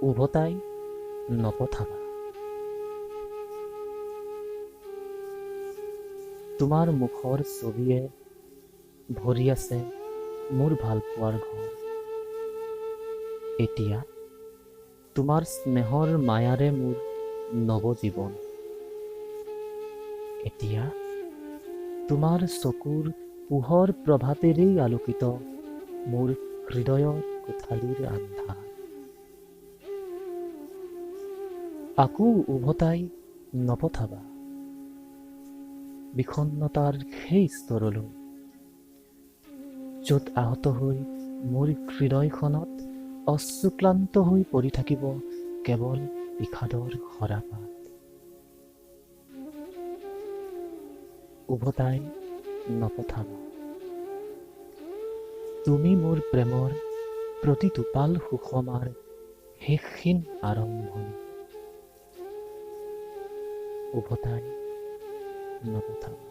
উভতাই নপঠাবা। তোমাৰ মুখৰ ছবিয়ে ভৰি আছে মোৰ ভালপোৱাৰ ঘৰ। এতিয়া তোমাৰ স্নেহৰ মায়াৰে মোৰ নৱজীৱন। এতিয়া তোমাৰ চকুৰ পোহৰ প্ৰভাতেৰেই আলোকিত মোৰ হৃদয়ৰ কোঠালিৰ আন্ধাৰ। আকৌ উভতাই নপঠাবা বিষণ্ণতাৰ সেই স্তৰলৈ, য'ত আহত হৈ মোৰ হৃদয়খনত অশ্ৰুক্লান্ত হৈ পৰি থাকিব কেৱল বিষাদৰ সৰাপাত। উভতাই নপঠাবা। তুমি মোৰ প্ৰেমৰ প্ৰতিটোপাল সুষমাৰ শেষহীন আৰম্ভণি। উভতাই নপঠাবা।